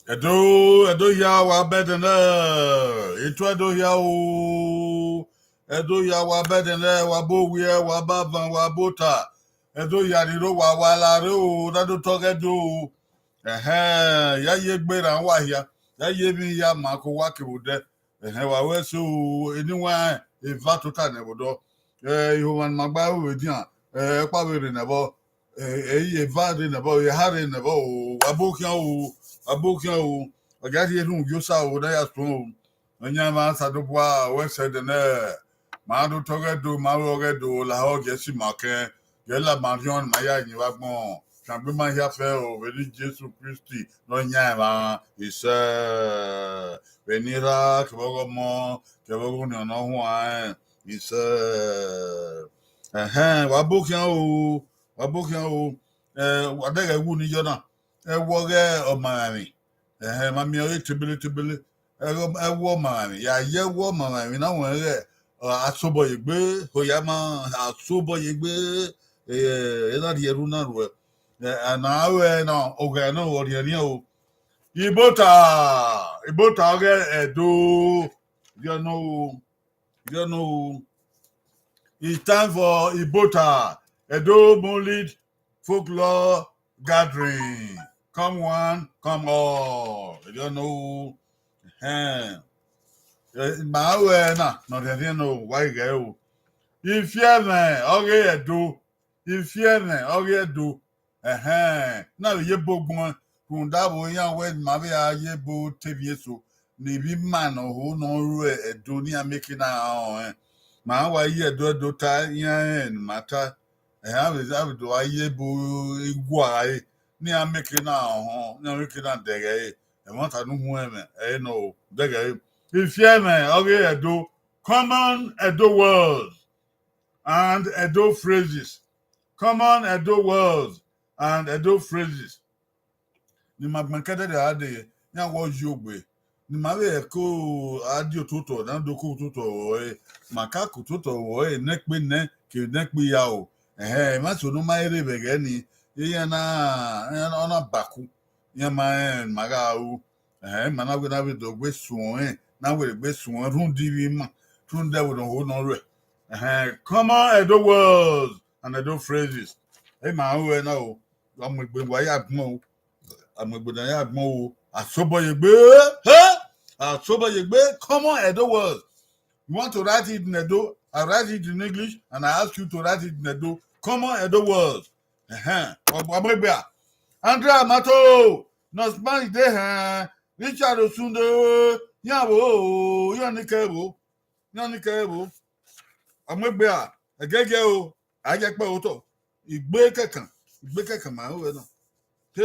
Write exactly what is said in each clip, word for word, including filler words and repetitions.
Ẹdo, Ẹdo hia wa bẹdẹ nẹ, etu Ẹdo hia o, Ẹdo hia wa bẹdẹ nẹ, wa bo wiẹ, wa ba van, wa bo ta, Ẹdo hia ni rre owa, wa la rre o, da do tọghe Ẹdo o. Ẹhẹn, ya ye egbe ra wa hia, ya ye emwi hia ma ko wa kevbe odẹ. Ẹhẹn, wa wẹ so, eni wa eva tota nẹ vbe odọ. Eh, ihomwa ne ima gba ru vbe edian, eh, ọkpa vbe rre nẹ vbọ, eh, eh, eva rre nẹ vbọ, eha rre nẹ vbọ o, wa bo khian o, wa bo khian o, ọ gia rhie erhunmwu gie Osa o, ne a ya suẹn o. Ọyẹnmwa Osanobua, wẹ sẹ ẹdẹ nẹ, ma do tọghe Ẹdo, ma ru ọghe Ẹdo, lahọ gie si ma kẹn, gie la ma rhiọn, ma ya yin vbe agbọn, fiangbe ma hia fẹ o, vbe eni Jesu Kristi ne Ọyẹnmwa, isẹ, vbe eni Erha, kevbe ọghe Ọmọ, kevbe ọghe Orhiọn Ne Ọ Huanrẹn, isẹ. Ẹhẹn, wa bo khian o, wa bo khian o, eh, wa dẹghẹ wu ni yọ na, ẹ wọ ọghe ọmaemwaemwi. Ẹhẹn, ma miẹn ọre tebele tebele, ẹ wọ ọmaemwaemwi, ya ye ẹwu ọmaemwaemwi na wẹ ighẹ, ọ, a sobọ ye egbe, oya ma, a sobọ ye egbe, eh, ena rhie erhu na ruẹ. Eh, a na ruẹ na, oghẹ na ọ rhiẹnrhiẹn o. Ibota, Ibota ọghe Ẹdo, rhiọn o, rhiọn o. It's time for Ibota, Ẹdo Mulid Folklore Gathering. Come one, come all. Rhiọn o. Ẹhẹn. Eh, ma ruẹ na, ne ọ rhiẹnrhiẹn nọ, wa i ghẹ o. Ifiẹmwẹ ọghe Ẹdo, Ifiẹmwẹ ọghe Ẹdo. Ẹhẹn, na vbe ye ebo gbọn, rhunmwuda vbe iran wẹ ne ima vbe a ye ebo te emwi eso, ne ivbi ima ne ọ ho ne ọ ru Ẹdo ne iran make na rẹn. Ma wa ye Ẹdo Ẹdo ta, iran rẹn ne ima ta. Ẹhẹn, a vbe, a vbe do a ye ebo igua ẹre, ne iran make na họn, ne iran make na dẹghe ẹre. Ẹmwata ne u huẹn mwẹ, ẹre nọ o, dẹghe ẹre. Ifiẹmwẹ ọghe Ẹdo, common Ẹdo words and Ẹdo phrases. Common Ẹdo words and Ẹdo phrases. Ne ima gbẹn kẹdẹdẹ a dee, iran wẹ ọ yi ogbe. Ne ima vbe ẹko a die ototọ, ne a do ko ototọ vbe ọre, ma ka ko ototọ vbe ọre, nẹkpe nẹ, kevbe nẹkpe ya o. Ẹhẹn, emwa eso ne ọ ma rre vbe ẹghẹ nii, iran na, iran na, ọ na baku, iran ma rẹn ne ima gha ru. Ẹhẹn, ima na wẹ ne a vbe do gbe suẹn, ne a wẹ gbe suẹn rhunmwuda ivbi ima, rhunmwuda ẹvbo ne ọ ho ne ọ ruẹ. Ẹhẹn, common Ẹdo words and Ẹdo phrases. Ima ruẹ na o, a mu egbe wa ya gbọn o. A mu egbe na ya gbọn o. A sobọ ye egbe, eh? A sobọ ye egbe, common Ẹdo words. You want to write it in Ẹdo? I write it in English and I ask you to write it in Ẹdo. Common Ẹdo words. Ẹhẹn, ọ, ọ mu egbe a. Andrea Mato, Nọsman de hẹn, Richard Osunde, iran vbo, iran ni kẹ vbo, iran ni kẹ vbo. A mu egbe a, ẹgẹgẹ o, a ye kpẹ otọ. Igbe kẹkan, igbe kẹkan ma ru ẹna. He?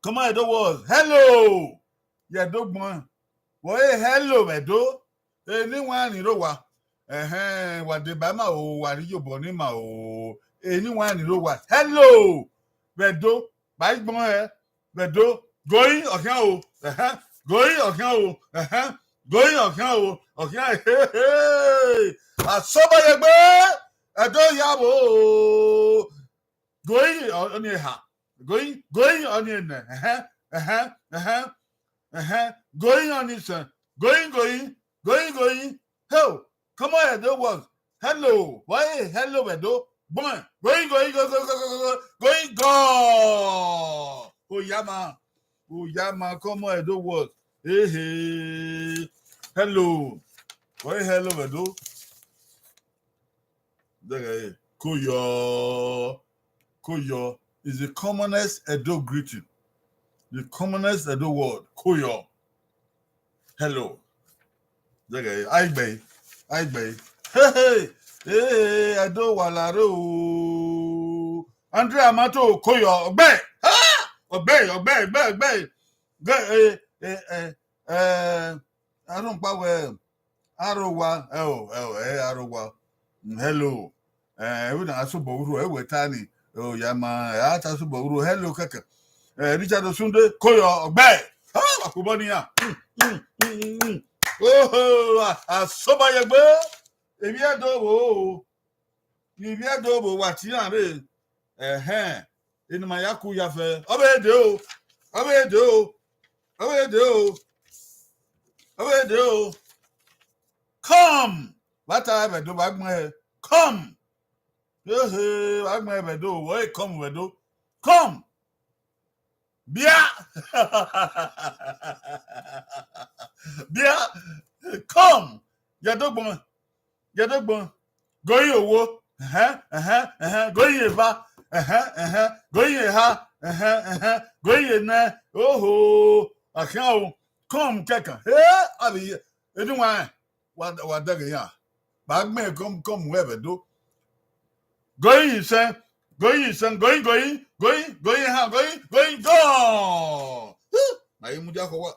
Common Ẹdo words. Hello. Ye Ẹdo gbọn. Vbe ọre hello vbe Ẹdo? Eni wan ni rre owa. Ẹhẹn, wa deba ima o, wa rre iyobọ ne ima o. Eni wan ni rre owa. Hello vbe Ẹdo. Ba igbọn hẹ. Vbe Ẹdo, going, ọ khian o, ẹhẹn, going, ọ khian o, ẹhẹn, going, ọ khian o, ọ khian, he, he. A sobọ ye egbe, Ẹdo ya vbo o. Going, ọ, ọni eha. Going, going, ọni enẹ. Ẹhẹn, ẹhẹn, ẹhẹn, ẹhẹn. Going, ọni isẹn. Going, going, going, going. Hell, common Ẹdo words. Hello. Why hello, Ẹdo? Gbọn. Going, going, go, go, go, go, go, going, go. Oyama. Oyama, common Ẹdo words. Hey, hey. Hello. Why hello, Ẹdo? Koyo. Koyo is the commonest Edo greeting. The commonest Edo word. Koyo. Hello. Aigbe, aigbe. Hey, hey, hey, Edo wa la rre o. Andrea Mato, koyo, ọgbẹe. Ah! Ọgbẹe, ọgbẹe, ọgbẹe, ọgbẹe. Ge, eh, eh, eh, eh, I don't know where. Arowa, ẹo, ẹo, ẹ, Arowa. Mm, hello. Eh, ẹvbo na asobọ urhu, ẹ wẹ ta ni. O ya ma, ẹ a ta asobọ urhu, hello kẹkẹ. Eh, Richard Osunde, koyo, ọgbẹe. Ah, akobọ ni ya. Mm, mm, mm, mm. Oho, a, asobọ ye egbe. Emwi Edo vbo o. Emwi Edo vbo wa tie iran rre. Ẹhẹn. Eni ma ya ku ya fẹ. Ọ vbe de o. Avbe de o. Avbe de o. Avbe de o. Come. Vbe a ta vbe do vbe agbọn hẹ. Come. Ehe, vbe agbọn hẹ vbe do. Wẹ e come vbe do. Come. Bia. Bia. Come. Ya do gbọn. Ya do gbọn. Go ye owo. Ẹhẹn, ẹhẹn, ẹhẹn. Go ye eva. Ẹhẹn, ẹhẹn. Go ye eha. Ẹhẹn, ẹhẹn. Go ye nẹ. Oho. Akhian o. Come kẹkan. He, avbe ye. Eni wa rẹn. Wa, wa dẹghe ya. Ba gbẹn come, come wẹ vbe do. Go ye isẹn. Go ye isẹn. Go ye, go ye, go ye, go ye eha. Go ye, go ye, go. Huh. Ma ye mudia khọ wa.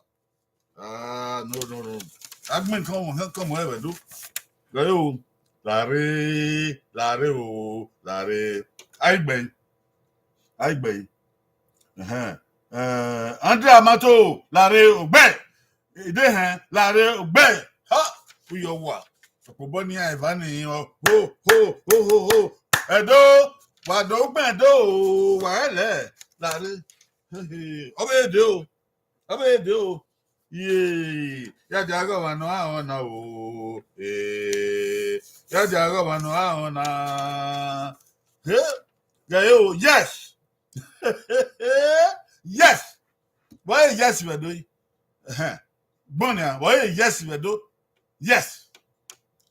Ah, no, no, no. Agbẹn come, come wẹ vbe do. Go ye o. Lare, lare o, lare. Aigbe. Aigbe. Ẹhẹn. Eh, Andre Amato, lare ogbẹ. Ide hẹn, lare ogbẹ. Ha, uyọ wa. Ọkpobọ ni a eva ni o. Ho, ho, ho, ho, ho. Ẹdo, wa do gbẹn do o, wa ẹlẹ. Lare. He, he. Ọ vbe de o. Ọ vbe de o. Ye, ya dia ghe ọmwa nọ a rẹn ọna o. Eh, ya dia ghe ọmwa nọ a rẹn ọna. He, ghe o, yes. Yes. Vbe ọ ye yes vbe do? Ẹhẹn. Gbọn nian, vbe ọ ye yes vbe do? Yes.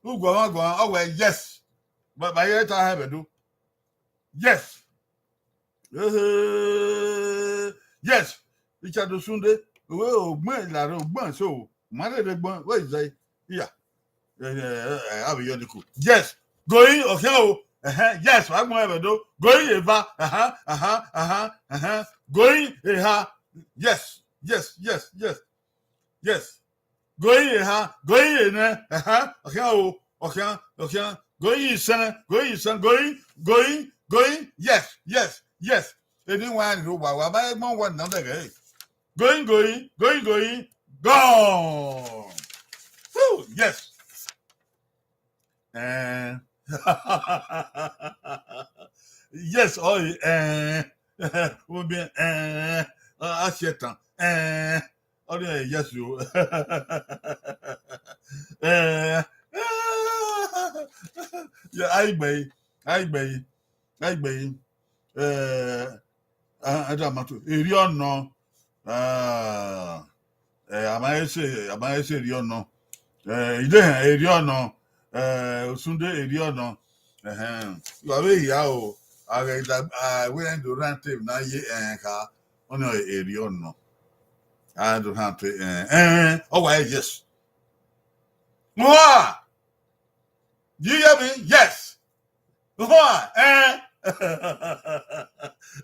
Uguọmwaguọmwa, ọ wẹ yes. Ba, ba ye ta hẹ vbe do? Yes. Ehe. Yes. Richard Osunde, wẹ ogbẹn lare ogbẹn so, ma rherhe gbọn, wẹ izẹ. Iya. Eh, eh, eh, avbe yọ ni ku. Yes. Go ye ọkhian o. Ẹhẹn. Yes, wa gbọn vbe do. Go ye eva. Ahan, ahan, ahan, ahan. Go ye eha. Yes, yes, yes, yes. Yes. Go ye eha, go ye enẹ. Ahan, ọkhian o, ọkhian, ọkhian. Go ye isẹn, go ye isẹn, go ye, go ye, go ye. Yes, yes, yes. Eni wa ni ro wa, wa ma ye gbọn wa na dẹghe. Go ye, go ye, go ye, go ye. Gone. Whew, yes. Eh. Yes, ọ ye, eh. Wo bien, eh. A, a si ẹtan, eh. Ọ ni yes o. Eh. Ya, aigbe, aigbe, aigbe. Eh, a, a da ma to. Erriọ nọ. Ah, eh, a ma he se, a ma he se erriọ nọ. Eh, ide hẹn, erriọ nọ. Eh, Osunde, erriọ nọ. Ẹhẹn. Wa vbe hia o, a ghẹ da, a wẹ rẹn do rhan te na ye ẹnrẹn kha, ọni erriọ nọ. A do rhan te, eh, eh, ọ wa yes. Mua! Do you hear me? Yes. Hua, eh.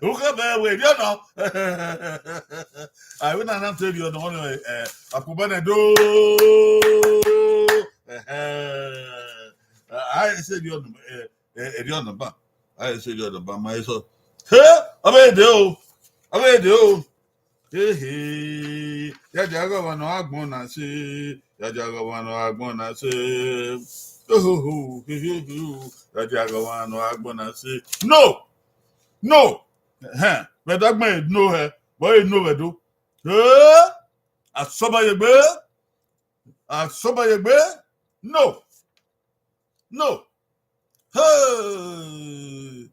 Uke bẹ wẹ erriọ nọ. Ai, wẹ na na te erriọ nọ, eh, akpobọ nẹ do. Eh, eh. Ai, se erriọ nọ, eh, eh, erriọ nọ ba. Ai, se erriọ nọ ba, ma eso. He, ọ vbe de o. Ọ vbe de o. Ehe, ya dia ghe ọmwa nọ agbọn na se, ya dia ghe ọmwa nọ agbọn na se. Ohoho, hehehe, ya dia ghe ọmwa nọ agbọn na se. No! No! Ẹhẹn, vbe do agbọn no hẹ, vbe ọ ye no vbe do. Eh! Asọbayegbe! Asọbayegbe! No! No! Hey!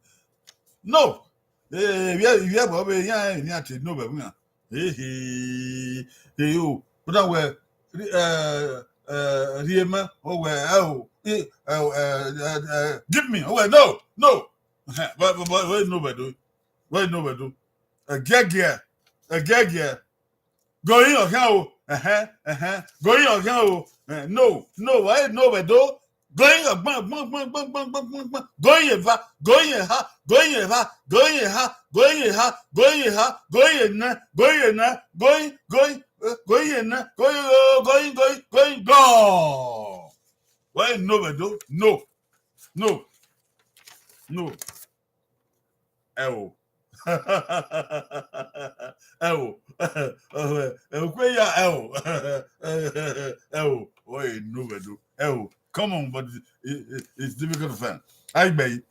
No! Eh, ivbi, ivbi ẹbọ vbe iran, iran te no vbe ẹvbo iran. Hey, hey, hey, o. But I will, eh, eh, rhie mẹ, ọ wẹ, eh, o, eh, eh, eh, eh, eh, give me, ọ wẹ, no, no. But, but, but, wẹ no vbe do. Wẹ no vbe do. Ẹgiẹgiẹ, ẹgiẹgiẹ. Go ye ọkhian o. Ẹhẹn, ẹhẹn. Go ye ọkhian o. Eh, no, no, wẹ no vbe do. Go ye ọgbọn, ọgbọn, ọgbọn. Go ye eva, go ye eha, go ye eva, go ye eha, go ye eha, go ye eha, go ye nẹ, go ye nẹ, go ye, go ye, eh, go ye nẹ, go ye, go ye, go ye, go ye, go. Wẹ no vbe do. No. No. No. Ẹo. Ẹo. Ẹo, kwe ya, ẹo. Ẹo, ọ ye no vbe do. Ẹo. Come on, but it, it, it's difficult to find. Aigbe.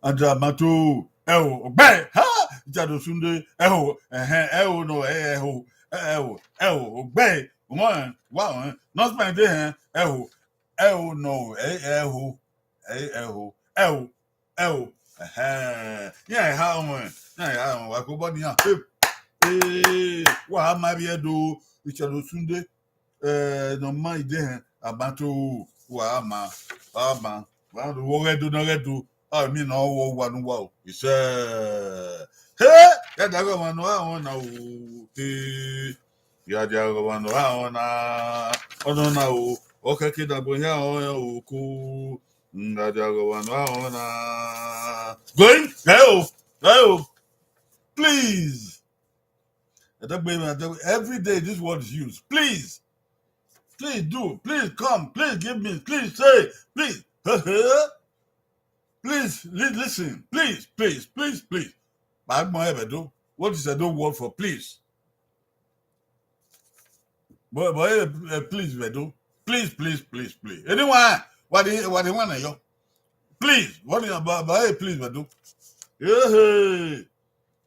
Andra Mato. Ẹho, ogbẹe, ha, Jado Sunday, ẹho, ẹhẹn, ẹho nọ, ẹho, ẹho, ẹho, ogbẹe, ọmọ, wa, ọmọ, nọ spend day hẹn, ẹho, ẹho nọ, ẹho, ẹho, ẹho, ẹho, ẹho, ẹhẹn, iran eha ọmọ, iran eha ọmọ, wa kobọ nian, hey, hey, wa ma vbiẹ do, Jado Sunday, eh, nọ ma idehẹn, a ma to, wa ma, wa ma, wa do, wọ ghẹ do, nọ ghẹ do, a miẹn ne ọ wọ wa ne uwa o. Isẹ, he, ya dia ọghọmwa ne ọ ra họn na o, he, ya dia ọghọmwa ne ọ ra họn na, ọ nọ na o, ọ kẹke dagbo hia ọnrẹn o ko, ya dia ọghọmwa ne ọ ra họn na. Going, ghẹ o, ghẹ o, please. Every day this word is used. Please. Please do. Please come. Please give me. Please say. Please. Please li- listen. Please, please, please, please. But Edo, what is Edo word for please? But, but eh, eh, please, Edo. Please, please, please, please. Anyone? What do you, what do you want to hear? Please. What do you, but, but eh, please, Edo. Hey, hey.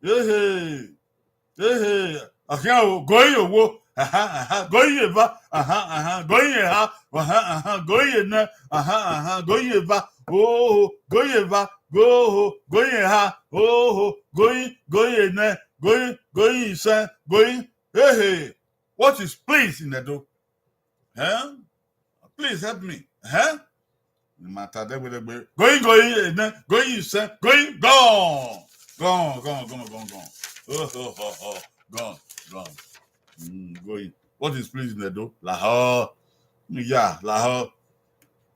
Hey, hey. Ehe, ọkhian o, goi ye owo, aha, aha, goi ye eva, aha, aha, goi ye eha, aha, aha, goi ye enẹ, aha, aha, goi ye eva, oho, goi ye eva, goho, goi ye eha, oho, goi, goi ye enẹ, goi, goi ye isẹn, goi, ehe. What is please in Edo? Eh? Please help me. Eh? Ma ta dẹgbẹdẹgbe. Going, going, amen. Going, sir. Going, gone. Gone, gone, gone, gone, gone. Oh, oh, oh, oh. Gone, gone. Mm, going. What is please in Edo? Lahọ. Yeah, lahọ.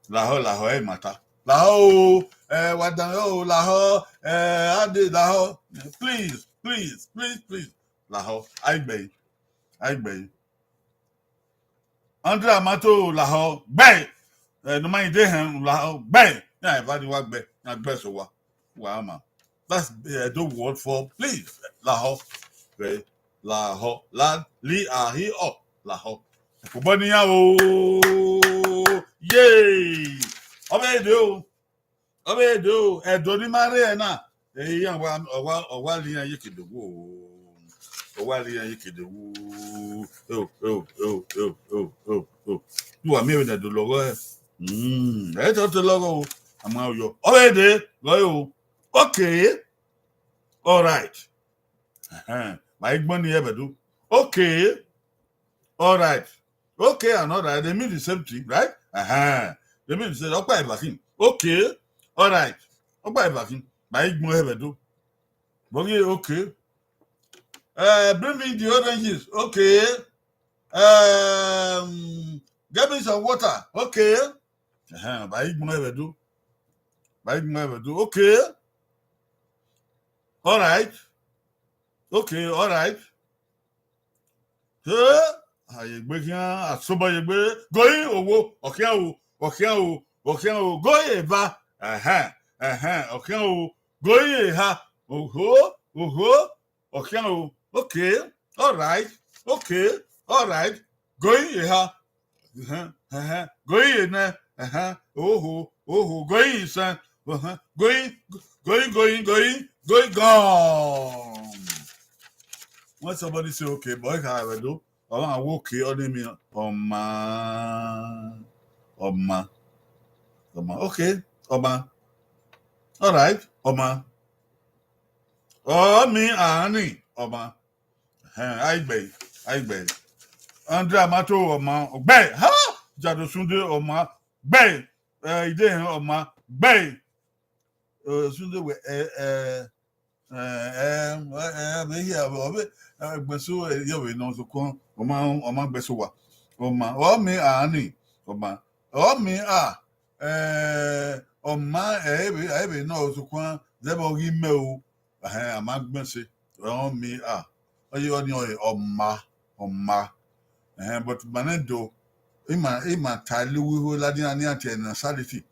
Lahọ, lahọ, eh, mata. Lahọ, oh, eh, wa dan, oh, lahọ, eh, ade, lahọ. Please, please, please, please. Lahọ. Aigbe. Aigbe. Andre Amato lahọ, gbẹe. Eh, ne ọ ma rẹn dehẹn lahọ, gbẹe. Iran eva ni wa gbẹe, iran gbẹe sẹ owa. Wa ma. That's eh, Edo word for please. Lahọ. Gbẹe. Lahọ. La, li, a, hi, ọ. Lahọ. Ẹkobọ ne iran o. Yay. Ọ vbe dee o. Ọ vbe dee o, Ẹdo ne ima rre ẹre na, iran wa, ọ wa, ọ wa la iran ye ke do wu o. Ọ wa la iran ye ke do wu. Eo, eo, eo, eo, eo, eo, eo. Uwa miẹn vbene Ẹdo lọghọ ẹre. Mm, ẹ i te lọghọ o. A ma yọ. Ọ vbe dee, lọghọ o. Okay. All right. Ẹhẹn, ma i gbẹn ni ẹvbo Ẹdo. Okay. All right. Okay and all right, they mean the same thing, right? Uh-huh. They mean the same. Ọkpa eva khin. Okay. All right. Ọkpa eva khin. Ma i gbẹn ẹvbo Ẹdo. But yeah, okay. Uh, bring me the oranges. Okay. Um, get me some water. Okay. Uh-huh. Ma i gbẹn ẹvbo Ẹdo. Ma i gbẹn ẹvbo Ẹdo. Okay. All right. Okay, all right. He, a ye egbe khian, a sobọ ye egbe. Going owo, ọkhian o, ọkhian o, ọkhian o. Going eva, ẹhẹn, ẹhẹn, ọkhian o. Going eha, oho, oho, ọkhian o. Okay, all right, okay, all right. Going eha, ẹhẹn, ẹhẹn. Going enẹ, ẹhẹn, oho, oho. Going isẹn, ẹhẹn. Going, going, going, going, going, gone. When somebody say, okay, boy, how I do? I want to okay, ọ na mean, ọma, ọma, ọma. Okay, ọma. All right, ọma. Ọ miẹn a ni, ọma. Ẹhẹn, aigbe, aigbe. Andre Amato, ọma, gbẹe. Ha! Jado Sunday, ọma, gbẹe. Eh, idehẹn, ọma, gbẹe. Eh, Sunday wẹ, eh, eh, eh, eh, eh, vbe hia, ọ vbe, eh, gbẹn so, eh, yọ vbe nọ sokpan, ọma, ọma gbẹn so wa. Ọma, ọ miẹn a ni, ọma. Ọ miẹn a, eh, ọma, eh, ẹ vbe, ẹ vbe nọ sokpan, zẹvbe ọ ghi mẹ o. Ẹhẹn, a ma gbẹn se. Ọ miẹn a. Ọ ye ọni ọre, ọma, ọma. Ẹhẹn, but ma nẹ do, ima, ima ta lughu igho ladian nian tie nasal teeth.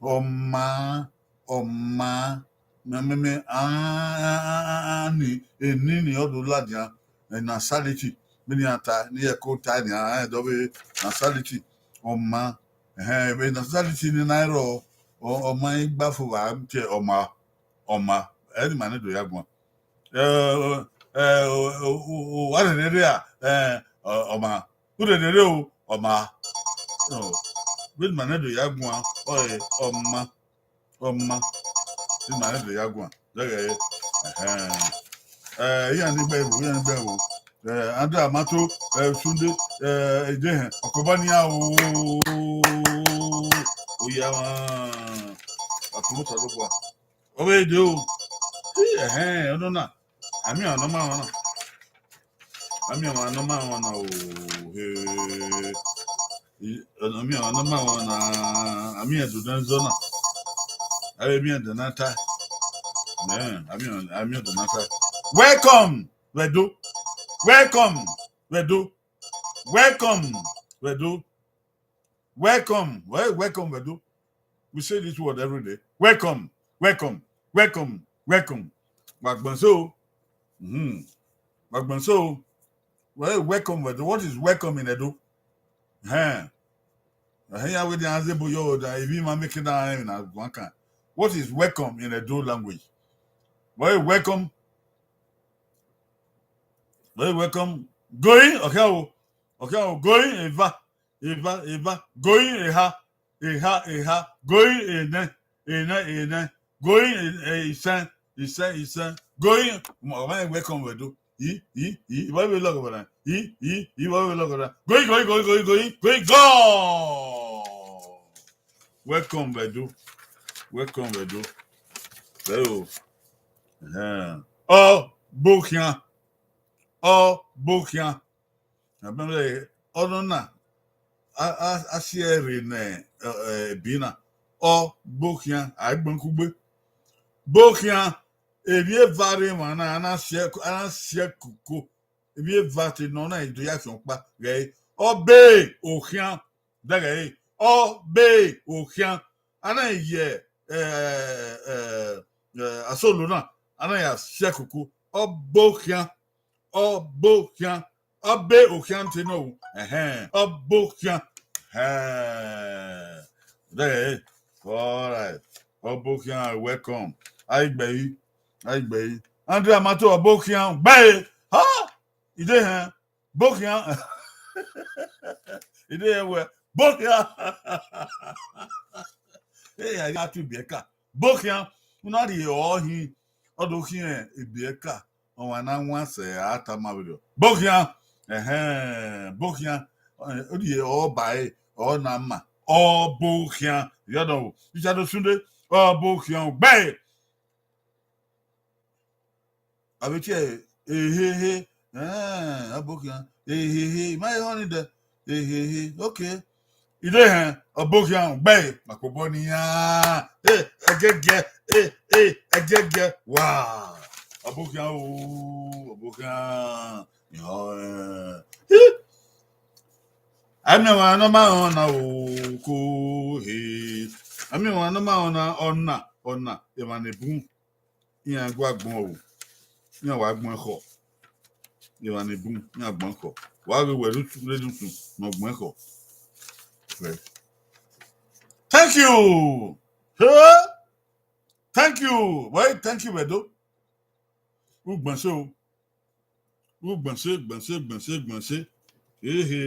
Ọma, ọma, mẹ, mẹ, mẹ, a, a, a, a, a, ni, eni ni ọ do ladian, eh, nasal teeth. Vbene iran ta, ne irẹn ko ta nian, ẹ dọ vbe nasal teeth. Ọma, ẹhẹn, vbe nasal teeth ni na rrọọ, ọ, ọma i gba fo vba tie ọma, ọma, Ẹ ni ma ne do ya guan. Ẹ, ẹ, o, o, o, wa rherhe rre a, ẹ, ọ, ọ ma. U rherhe rre o, ọ ma. Ọ, vbene ma ne do ya guan, ọ, ẹ, ọ ma. Ọ ma, vbene ma ne do ya guan. Dẹghẹ, ẹhẹn. Ẹ, iran ni gbe ẹvbo, iran ni gbe ẹvbo. Ẹ, Andrew Amato, ẹ, Sunday, ẹ, Edehẹn, ọkpọbọ nian o, oya mwa, ọkpọbọ Osanobua. Ọ vbe dee o. Ẹhẹn, ọnọna. A miẹn ọmwa ne ọ ma rẹn ọna. A miẹn ọmwa ne ọ ma rẹn ọna o. He. I, a miẹn ọmwa ne ọ ma rẹn ọna. A miẹn ẹdẹ ne ọ zọ na. A vbe miẹn ẹdẹ ne a ta. Ẹ, a miẹn, a miẹn ẹdẹ ne a ta. Welcome, Vẹdo. Welcome, Vẹdo. Welcome, Vẹdo. Welcome. Well, welcome, Vẹdo. We say this word every day. Welcome, welcome, welcome, welcome. Wa gbọn so. Mm-hmm. Wa gbọn so. Well, welcome, Vẹdo. What is welcome in Edo? Huh? I hear we the answer, but yo, that if you man make it down in a one kind. What is welcome in Edo language? Well, welcome. Well, welcome. Going, okay, oh, okay, oh, going, eva, eva, eva, going, eha, eha, eha, going, enẹ, enẹ, enẹ, going, e, e, isẹn, isẹn, isẹn, going, ọmọ, ọmọ, welcome, Vẹdo. I, i, i, why we log over there? I, i, i, why we log over there? Going, going, going, going, going, going, gone. Welcome, Vẹdo. Welcome, Vẹdo. Hello. Ẹhẹn. Ọ bokhian. Ọ bokhian. Abẹmwẹ ọnọna, a, a, a si ẹre ne, ẹ, ẹ, ebi na. Ọ bokhian, a i gbẹn kugbe. Bokhian, emwi eva rre emwa na, a na si ẹ, a na si ẹ koko. Emwi eva te nọ na, i do ya khian ọkpa ghẹ. Ọ be okhian, dẹghẹ, ọ be okhian. A na ye, ẹ, ẹ, ẹ, asolo na, a na ya si ẹ koko. Ọ bokhian. Ọ bokhian. Ọ be okhian te nọ o. Ẹhẹn. Ọ bokhian. Ẹhẹn. Dẹghẹ, all right. Ọ bokhian, welcome. A i gbe yi. A i gbe yi. Andrew Amato, ọ bokhian. Gbe. Ha! Idehẹn. Bokhian. Idehẹn wẹ. Bokhian. Ẹ ya, ya tu ibiẹka. Bokhian. U na rhie ọre hin. Ọ do khian ibiẹka. Ọmwa na wan sẹ a tama vberriọ. Bokhian. Ẹhẹn. Bokhian. Ọ rhie ọre ba ẹre. Ọ na ma. Ọ bokhian. Yọ dọ wo. Richard Osunde. Ọ bokhian. Gbe. A vbe tie ẹre, ehehe, ẹn, ọ bokhian, ehehe, I ma he họn ni dẹ, ehehe, okay. Idehẹn, ọ bokhian, gbe, ma kobọ nian, e, ẹgẹgiẹ, e, e, ẹgẹgiẹ, wa, ọ bokhian o, ọ bokhian, ihọn, ẹn, hi. A miẹn ọmwa ne ọ ma rẹn ọna o, ko he. A miẹn ọmwa ne ọ ma rẹn ọna, ọna, ọna, emwa ne bun. Iran gua gbọn o, iran wa gbọn ekhọ. Emwa ni bun, iran gbọn ekhọ. Wa ghe wẹ rre utu, rre utu ne ọ gbọn ekhọ. Right. Thank you. Hey! Thank you. Why thank you, Vẹdo? U gbọn ẹse o. U gbọn ẹse, gbọn ẹse, gbọn ẹse, gbọn ẹse. Ehe.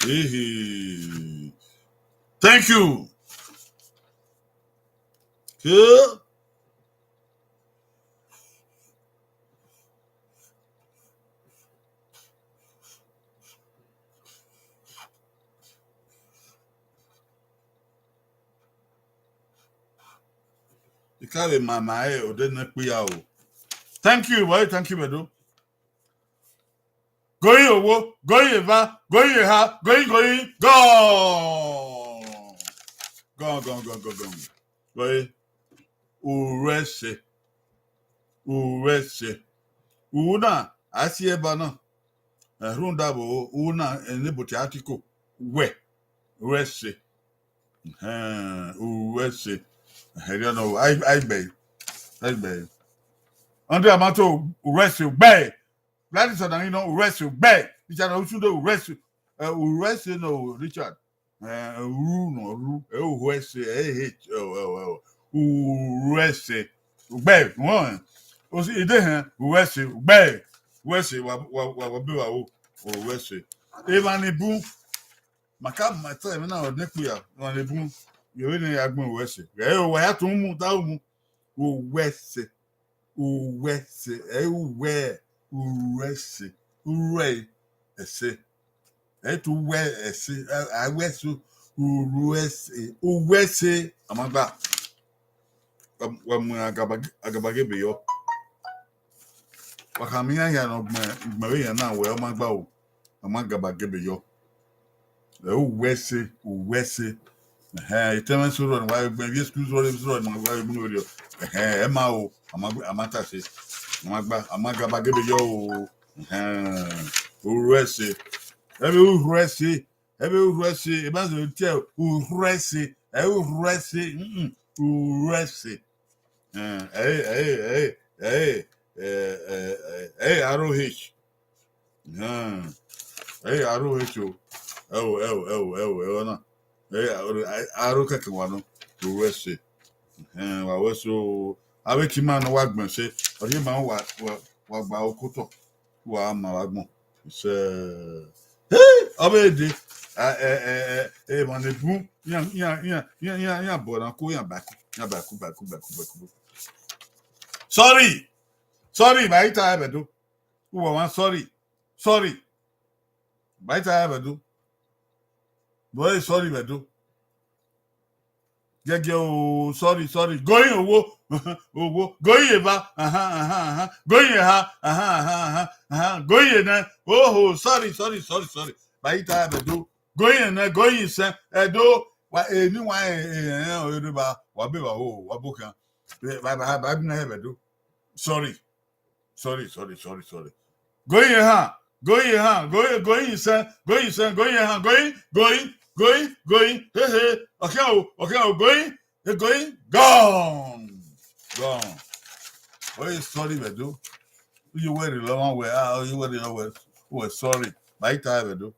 Ehe. Thank you. Hey. I ka vbe ma ma ẹre, ọ de nẹ kpia o. Thank you, boy. Thank you, Vẹdo. Going owo, going eva, going eha, going, going, gone. Gone, gone, gone, gone, gone. Boy, u rre ẹse. U rre ẹse. U na, a si ẹba na. Ẹ, rhunmwuda vbe u na, eneboti article, wẹ, u rre ẹse. Ẹhẹn, u rre ẹse. Ẹhẹn, erriọ nọ, a i, a i gbe ẹre. A i gbe ẹre. Andrew Amato, u rre ẹse, u gbe ẹre. Gladys Odanginan, u rre ẹse, u gbe ẹre. Richard Osunde, u rre ẹse. Ẹ, u rre ẹse nọ, Richard. Ẹ, ru nọ, ru. Ẹ, u rre ẹse, ẹ, he, ẹ, ẹ, ẹ, u rre ẹse. Ugbẹe, wẹ, osi, ide hẹn, uwẹ ẹse, ugbẹe, uwẹ ẹse, wa, wa, wa, wa be wa wo, uwẹ ẹse. Emwa ni bun, ma ka ma ta ẹmwẹ na, ọ nekpia, emwa ni bun, yevbe ne ya gbẹn uwẹ ẹse. Ghẹ o, wa ya tọn umu, ta umu, uwẹ ẹse, uwẹ ẹse, ẹ i uwẹ, uwẹ ẹse, uwẹ ẹse. Ẹ i tu uwẹ ẹse, a, a wẹ ẹse, uwẹ ẹse, uwẹ ẹse, a ma gba. Wa, wa mu agaba, agabagebe yọ. Wa khama iran hia ne ọ gbẹn, gbẹn vbe iran na wẹ ọ ma gba o, a ma gabagebe yọ. Ẹ, uwẹ ẹse, uwẹ ẹse. Ẹhẹn, etẹmwẹ soro ne wa gbẹn, vbe school soro, soro ne wa gbẹn vberriọ. Ẹhẹn, ẹ ma o, a ma, a ma ta ẹse. A ma gba, a ma gabagebe yọ o. Ẹhẹn, uwẹ ẹse. Ẹ vbe uwẹ ẹse. Ẹ vbe uwẹ ẹse, ẹ ma zẹ tie uwẹ ẹse, ẹ i uwẹ ẹse, mm, uwẹ ẹse. Ẹn, ẹ, ẹ, ẹ, ẹ, ẹ, ẹ, ẹ, R O H. Ẹn, ẹ, R O H o. Ẹ o, ẹ o, ẹ o, ẹ o, ẹ o na. Ẹ, aro, aro kẹkẹ wa nọ, uwẹ ẹse. Ẹn, wa wẹ ẹse o. Avbe ke ima ne wa gbẹn ẹse, ọ rhie ma wa, wa, wa gba okotọ. Wa ma vbe agbọn. Sẹ, hey, ọ vbe dee. A, ẹ, ẹ, ẹ, ẹ, emwa ne bun, iran, iran, iran, iran, iran, iran bọ na ko, iran baku, iran baku, baku, baku, baku. Sorry, sorry, ma i ta ẹmwẹ do. Uwa wan sorry, sorry. Ma i ta ẹmwẹ do. Bọ sorry vbe do. Gẹgẹ o, sorry, sorry. Going owo, owo. Going eva, ahan, ahan, ahan. Going eha, ahan, ahan, ahan, ahan. Going enẹ, oho, sorry, sorry, sorry, sorry. Ba i ta ẹmwẹ do. Going enẹ, going isẹn, ẹdo. Wa, eni wa, e, e, e, e, ba, wa be ba o, wa bo khian. Ba, ba, ba, ba, na ẹmwẹ do. Sorry. Sorry, sorry, sorry, sorry. Going eha, going eha, going, going isẹn, going isẹn, going eha, going, going, going, going. Hey, hey. Okay, oh, okay, oh, going, eh, going, gone. Gone. Oh, sorry, vbe do. You were the long way. Ah, you were the long way. Oh, sorry. Ba i ta vbe do.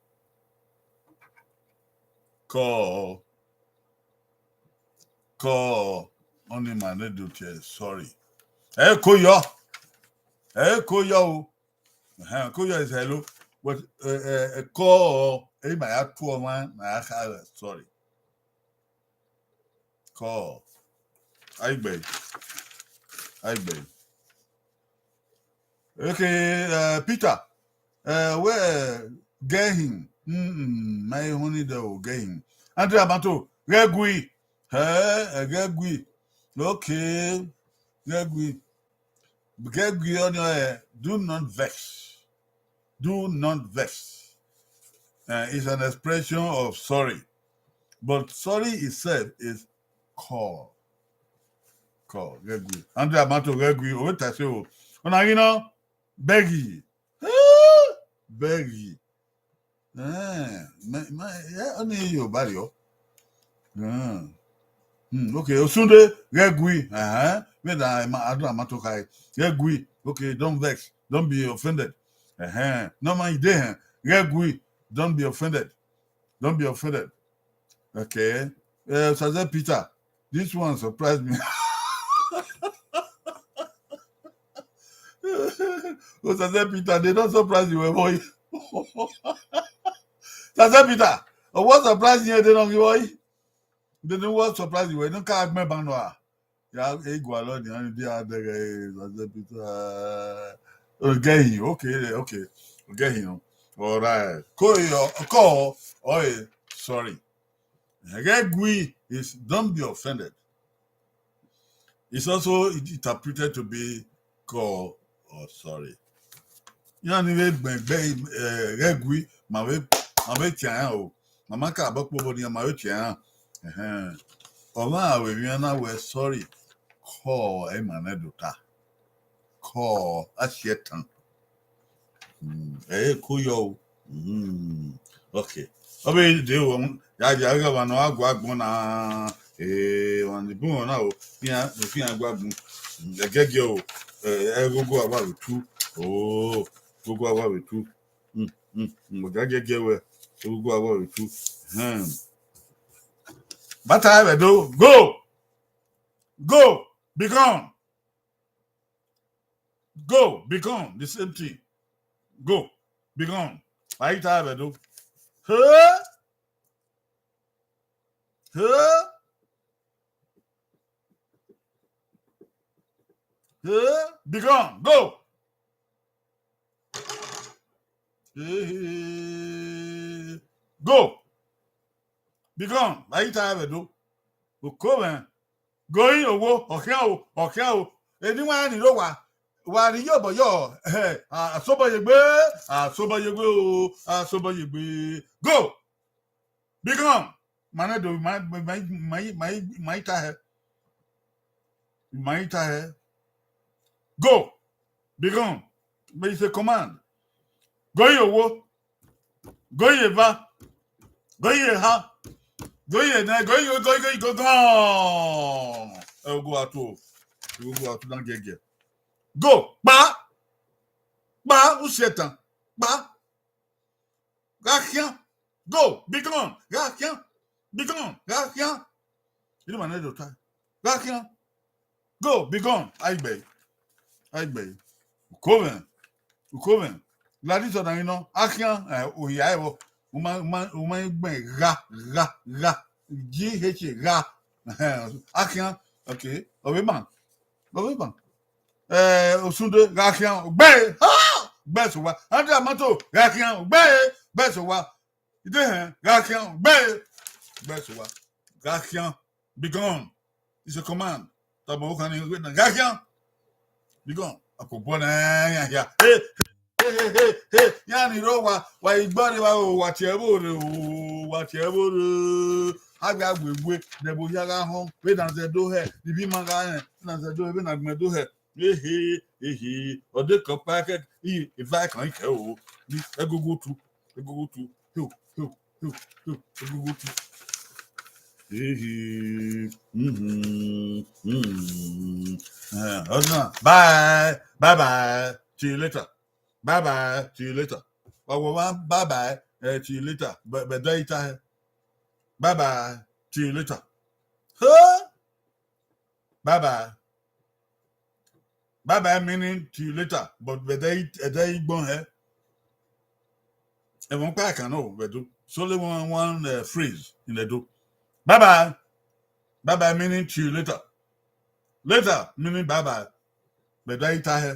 Call. Call. Ọni ma ne do tie, sorry. Ẹ ko yọ. Ẹ ko yọ o. Ẹhẹn, ko yọ is hello. But, eh, eh, eh, call, eh, ma ya tu ọmwa, ma ya kha, sorry. Call. Aigbe. Aigbe. Okay, eh, Peter. Eh, wẹ, gẹhin. Mm, mm, ma i honey de o, gẹhin. Andrea Mato, ghẹ gui. Eh, eh, ghẹ gui. Okay. Ghẹ gui. Ghẹ gui ọni, eh, do not vex. Do not vex. Eh, it's an expression of sorry. But sorry itself is call. Call. Ghẹ gui. Andrea Mato, ghẹ gui. Ove ta ẹse o. Ọna ghi nọ, bẹghi. Bẹghi. Eh, ma, ma, eh, ọni Yoruba rriọ. Hmm. Hmm, okay, Osunde, ghẹ gui. Ẹhẹn. Vbene a ma, Andrea Mato khae. Ghẹ gui. Okay, don't vex. Don't be offended. Ẹhẹn. Nọ ma ide hẹn. Ghẹ gui. Don't be offended. Don't be offended. Okay. Eh, Osaze Peter, this one surprised me. Osaze Peter, they don't surprise you, eh, boy. Osaze Peter, oh, what surprise you, they don't give, boy? They don't, what surprise you, they don't come back, no, ah. Ya, e gualọ ni, ani dia dẹghẹ, eh, Osaze Peter. Okay, okay. Okay, you know. All right. Call your, call. Oh, eh, sorry. Ghẹ gui is don't be offended. It's also interpreted to be call or sorry. Iran ni vbe gbẹn gbe, eh, ghẹ gui, ma vbe, ma vbe tian iran o. Ma ma ka bọ kpo nian, ma vbe tian iran. Ẹhẹn. Ọmwa vbe emwi na wẹ sorry, call ẹ ma nẹ do ta. Call, a si ẹtan. Mm, ẹ i ko yọ o. Mm, okay. Ọ vbe dee o, ya, ya gha wa nọ, a gua agbọn na. Eh, wa ni bun na o. Fian, fian gua agbọn. Mm, ẹgẹgiẹ o. Eh, ẹgogo a wa vbe tu. Oh, gogo a wa vbe tu. Mm, mm, mm, ọga gẹgẹ wẹ. Gogo a wa vbe tu. Hmm. Bata ẹvẹ do. Go. Go. Be gone. Go, begone, the same thing. Go, begone. Wa i ta vbe do. Hey! Hey! Hey! Begone. Go. Hey! Go. Begone. Wa i ta vbe do. Oko mwẹ. Go yi owo, ọ khian o, ọ khian o. Eni wa ni ro wa. Wa ni yo bọ yo. Eh, a sobọ ye gbe, a sobọ ye gbe o, a sobọ ye gbe. Go. Begone. Ma na do, ma, ma, ma, ma, ma i ta hẹ. Ma i ta hẹ. Go. Begone. But it's a command. Go yi owo. Go yi eva. Go yi eha. Go yi enẹ. Go yi, go yi, go yi, go gone. Ẹ, ogo atu. Ogo atu na gẹgẹ. Go. Kpa. Kpa, u sẹtan. Kpa. Gha khian. Go, begone, gha khian. Begone, gha khian. Inu ma nẹ do ta. Gha khian. Go, begone. Aigbe. Aigbe. Uko mwẹ. Uko mwẹ. Gladys Ọdanghinọ, a khian, eh, oya ẹvbo. Uma, uma, uma gbẹn gha, gha, gha. G H A, gha. Eh, a khian. Okay. Ovbe ma. Ovbe ma. Eh, Osunde, gha khian, gbe, ha! Gbe sẹ owa. Andre Amato, gha khian, gbe, gbe sẹ owa. Idehẹn, gha khian, gbe, gbe sẹ owa. Gha khian, begone. It's a command. Tọmọ okhan ni wẹ na, gha khian, begone. Akobọ na ya ya. Hey, hey, hey, hey, hey. Ya ni ro wa, wa igbọre wa o, wa tie ẹvbo rre o, wa tie ẹvbo rre. A gha wewe, ne ẹvbo hia gha họn, vbene a zẹ do hẹ, ne ivbi ima gha rẹn, vbene a zẹ do hẹ, vbene a gbẹn do hẹ. Ehe, ehe, ọ de kẹ ọkpa kẹ, i, eva kan i kẹ o, ni ẹgogo tu, ẹgogo tu, hio, hio, hio, hio, ẹgogo tu. Ehe, mhm, mhm. Eh, ọdún náà, bye, bye bye, see you later. Bye bye, see you later. Wa wọ wa, bye bye, eh, see you later. But, but don't eat her. Bye bye, see you later. Huh? Bye bye. Bye bye meaning see you later. But, but they, they gbọn hẹ. Ẹmwẹ ọkpa kan nọ vbe Ẹdo. It's only one, one, uh, phrase in Ẹdo. Bye bye. Bye bye meaning see you later. Later meaning bye bye. Bẹdẹ I ta hẹ.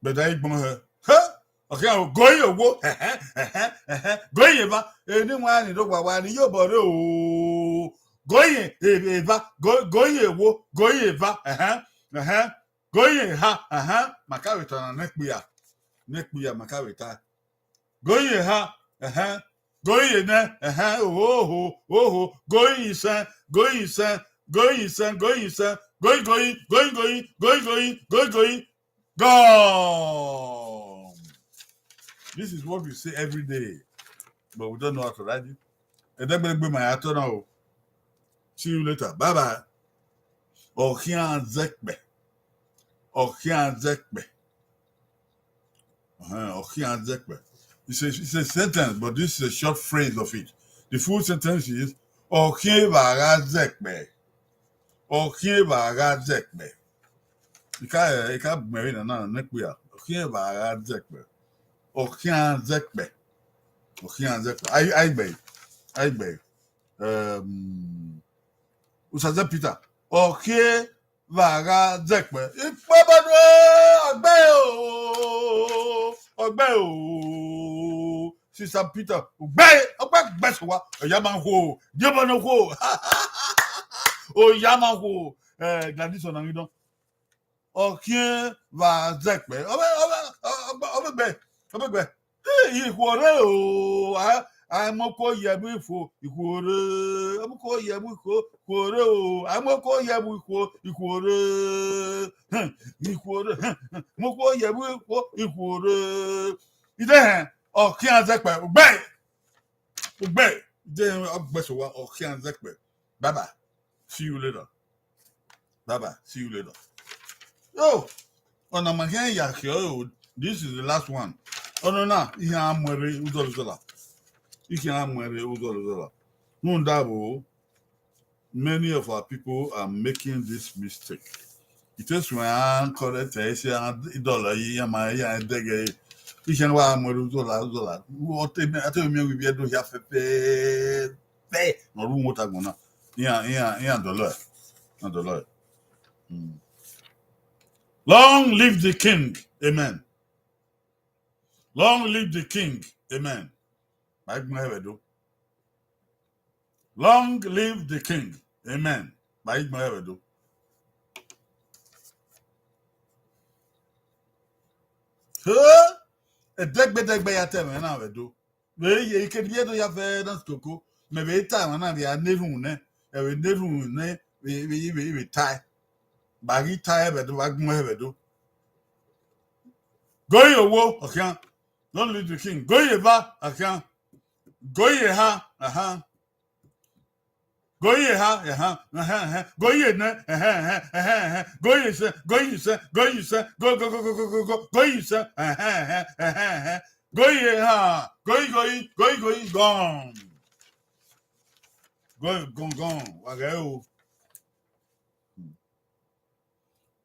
Bẹdẹ I gbọn hẹ. Hẹ? Ọ khian o, go yi owo. Ẹhẹ, ẹhẹ, ẹhẹ. Go yi eva. Eni wa ni do wa wa ni yo bọ re o. Go yi e-, eva. Go, go yi ewo. Go yi eva. Ẹhẹ, ẹhẹ. Go yi eha. Ẹhẹ. Ma ka vbe ta na ne ekpia. Ne ekpia ma ka vbe ta. Go yi eha, ẹhẹn. Go yi enẹ, ẹhẹn. Oho, oho, oho. Go yi isẹn, go yi isẹn, go yi isẹn, go yi isẹn. Go yi, go yi, go yi, go yi, go yi, go yi, go yi, go yi. Gone. This is what we say every day, but we don't know how to write it. Ẹdẹgbẹdẹgbe ma ya tọ na o. See you later. Bye bye. Ọ khian zẹkpẹ. Ọ khian zẹkpẹ. Uh-huh. Ọ khian zẹkpẹ. It's a, it's a sentence, but this is a short phrase of it. The full sentence is, ọ khian evba gha zẹkpẹ. Ọ khian evba gha zẹkpẹ. I ka, I ka gbẹn vbe na na ne ekpia. Ọ khian evba gha zẹkpẹ. Ọ khian zẹkpẹ. Ọ khian zẹkpẹ. Ai, ai gbe. Ai gbe. Um, Usazẹ Peter, ọ khian evba gha zẹkpẹ. Ikpẹbọdue, ọgbẹ o, ọgbẹ o. Sister Peter, ọgbẹ, ọgbẹ gbẹsẹ wa. Oya ma khuo, diẹbọ ne khuo. Oya ma khuo. Eh, Gladys Ọnangidọn. Ọ khian evba zẹkpẹ. Ọ vbe, ọ vbe, ọ vbe, ọ vbe gbẹ, ọ vbe gbẹ. Ikhuo rre o, a, a mu oko ye ẹvbo ikhuo, ikhuo rre. A mu oko ye ẹvbo ikhuo, ikhuo rre o. A mu oko ye ẹvbo ikhuo, ikhuo rre. Hmm, ikhuo rre. Hmm, hmm. Mu oko ye ẹvbo ikhuo, ikhuo rre. Idehẹn, ọ khian zẹkpẹ, ọgbẹ. Ọgbẹ, idehẹn, ọ gbẹsẹ wa, ọ khian zẹkpẹ. Bye bye. See you later. Bye bye. See you later. Yo, ọna ma khian ya khian o. This is the last one. Ọna na, I khian mu ẹre uzọla uzọla. I khian mu ẹre uzọla uzọla. Rhunmwuda vbo, many of our people are making this mistake. Itesu ẹn correct ẹre, ise a dọlọ yi, iran ma, iran dẹghe. Isan wa mu ẹre uzola, uzola. Ọ te mẹ, a te miẹn wẹ ivbi Ẹdo hia fẹfẹfẹ ne ọ ru uhunmwu otagbọn na. Iran, iran, iran dọlọ ẹre. Iran dọlọ ẹre. Hmm. Long live the king. Amen. Long live the king. Amen. Ba igbọn hẹ vbe do. Long live the king. Amen. Ba igbọn hẹ vbe do. He, ẹdẹgbẹdẹgbẹ ya ta ẹmwẹ na vbe do. Vbe ye ike ni Ẹdo ya fẹ na koko, mẹ vbe ta ẹmwẹ na vbe a na erhunmwu nẹ, ẹvbo na erhunmwu nẹ, vbe, vbe, vbe, vbe tae. Ba ghi tae vbe do, ba gbẹn hẹ vbe do. Go ye owo, ọ khian. Don't leave the king. Go ye eva, ọ khian. Go ye eha, ahan. Go ye eha, ahan, ahan, ahan. Go ye nẹ, ahan, ahan, ahan, ahan. Go ye sẹ, go ye sẹ, go ye sẹ, go, go, go, go, go, go, go, go ye sẹ, ahan, ahan, ahan, ahan. Go ye eha, go ye, go ye, go ye, go ye, gone. Go, gone, gone. Wa ghẹ o.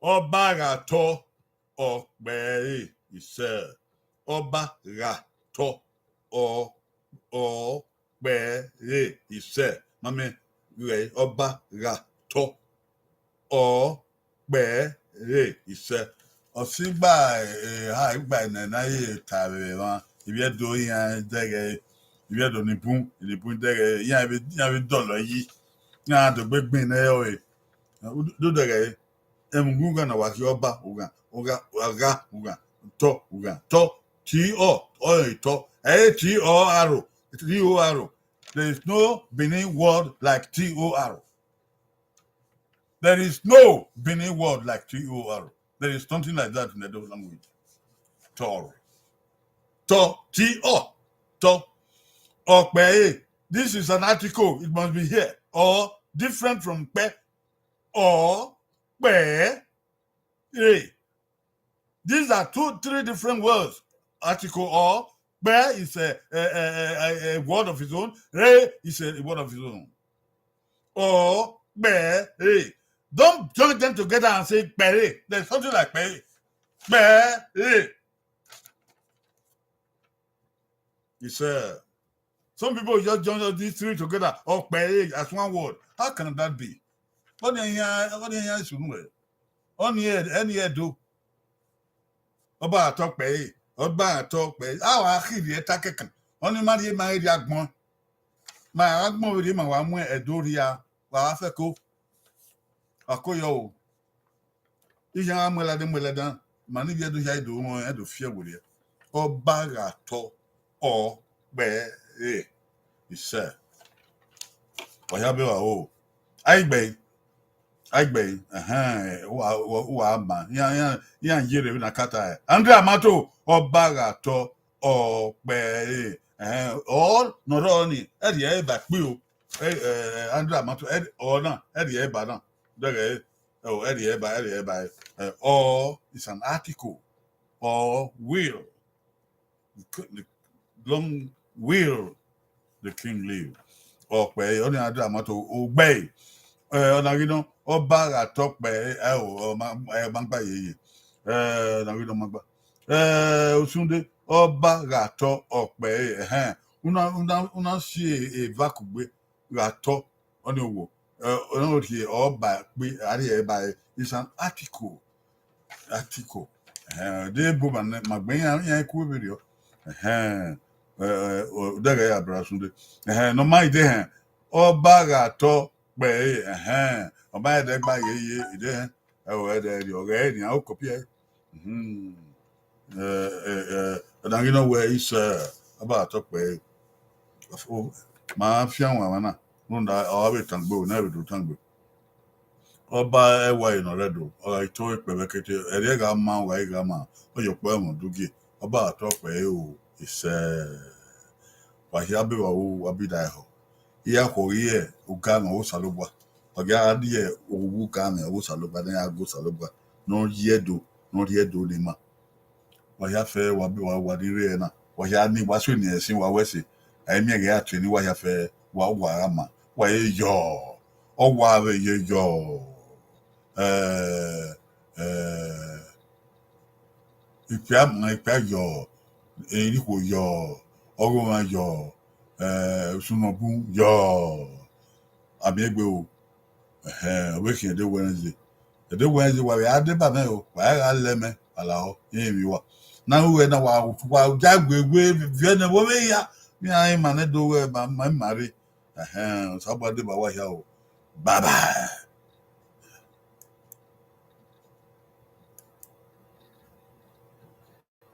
Ọba gha tọ, ọ kpẹre isẹ. Ọba gha tọ, ọ, ọ kpẹre isẹ. Ma mẹ, ghẹ ọba gha tọ, ọ kpẹre isẹ. Ọ si gba, eh, ha igba nẹ ne a ye ta vbe emwa, ivbi Ẹdo iran dẹghe, ivbi Ẹdo ni bun, ni bun dẹghe, iran vbe, iran vbe dọlọ yi, iran do gbe gbin nẹ ọre. Do dẹghe, ẹmwẹ ughan na wa khin ọba, ughan, ughan, agha, ughan, tọ, ughan, tọ, ti ọ, ọ re tọ. Ẹ i re ti ọ aro, T O R. There is no Benin word like T O R. There is no Benin word like T O R. There is nothing like that in Edo language. Tọ. Tọ, ti ọ, tọ. Ọ kpẹre. This is an article. It must be here. Or different from kpẹ. Ọ kpẹre. These are two, three different words. Article ọ, kpẹ is a, a, a, a, a word of its own. Re is a word of its own. Ọ kpẹre. Don't join them together and say kpẹre. There's something like kpẹre. Kpẹre. He said, some people just join all these three together. Ọ kpẹre as one word. How can that be? Ọ ni iran, ọ ni iran sunu ẹ. Ọ ni ẹ, ẹ ni ẹ do. Ọba gha tọ kpẹre, ọba gha tọ kpẹre. A wa khirhi ẹta kẹkan. Ọ ni ma rhie ma rhie agbọn. Ma agbọn vberriọ ma wa mu Ẹdo rhia, wa wa fẹko. Wa ko yọ o. Iran gha mu ẹlẹdẹ mu ẹlẹdẹ, ma ni ivbi Ẹdo hia do rẹn, ẹ do fi ẹvbo rhie. Ọba gha tọ, ọ kpẹre isẹ. Wa hia be wa o. Aigbe, aigbe, ẹhẹn, wa, wa, wa ma. Iran, iran, iran ye rre vbene a ka ta ẹre. Andrea Amato, ọba gha tọ, ọ kpẹre, ẹhẹn, ọ nọ rrọọ ni, ẹ rhie ẹre ba kpi o. Ẹ, ẹ, Andrea Amato, ẹ, ọ na, ẹ rhie ẹre ba na. Dẹghe, ẹ, ọ, ẹ rhie ẹre ba, ẹ rhie ẹre ba, ẹ, ọ, it's an article, ọ will. The k-, the long will the king live. Ọ kpẹre, ọ ni Andrea Amato, ọ gbe. Ẹ, ọ na ghi nọ, ọba gha tọ kpẹre, ẹ, ọ, ọ ma, ẹ, ma gba yeye. Ẹ, ọ na ghi nọ, ma gba. Ẹ, Osunde, ọba gha tọ, ọ kpẹre, ẹhẹn. Una, una, una si eva kugbe gha tọ, ọ ni owo. Ẹ, ọ na rhie ọba kpe, a rhie ẹre ba ẹre. It's an article. Article. Ẹhẹn, de bu ma nẹ, ma gbẹn iran, iran ku vberriọ. Ẹhẹn, ẹ, ẹ, ọ, dẹghe ya bra Osunde. Ẹhẹn, ne ọ ma ide hẹn, ọba gha tọ kpẹre, ẹhẹn, ọ ma ẹdẹ gba yeye, ide hẹn, ẹ, ọ ẹdẹ rhie, ọ ghẹ nian, o copy ẹre. Mhm. Ẹ, ẹ, ẹ, ọ na ghi nọ wẹ isẹ, ọba gha tọ kpẹre. Ma fian wan mwa na, rhunmwuda ọ vbe tangbe, ọ na vbe do tangbe. Ọba ẹwae nọ rre Ẹdo, ọ gha i to ekpẹvbẹkete, ẹrriẹ gha ma, ọ gha i gha ma, ọ ye ọkpọ ẹmwẹ udugie, ọba gha tọ kpẹre o, isẹ. Wa hia be wa ru, wa bi da ẹhọ. Iran khuọghi re oga mwẹ Osanobua. Ọ ghi a rrie owa oga mwẹ Osanobua, ne iran gu Osanobua, ne ọ rhie Ẹdo, ne ọ rhie Ẹdo ne ima. Wa hia fẹ, wa be wa, wa ni rre na, wa hia ni, wa so ni ẹsin wa wẹ ẹse. A i miẹn ghe a tie ni, wa hia fẹ, wa, wa gha ma, wa ye yọ, ọ wa vbe ye yọ. Ẹ, Ikpia ma ikpia yọ, erha ikhuo yọ, ọghe ọmwa yọ, eh, usunmwu bun yọ. Amiẹn egbe o. Ẹhẹn, ọ vbe khian Ẹdo Wednesday. Ẹdo Wednesday, wa vbe a deba mwẹ o, wa gha lẹ mẹ, wa lahọ, irẹn emwi uwa. Ne a ru ẹre na, wa, wa ya gue we viẹ nẹ vbe ovbi ehia, ne iran i ma nẹ do ghẹ ma, ma, ma rre. Ẹhẹn, Osanobua deba uwa hia o. Bye bye.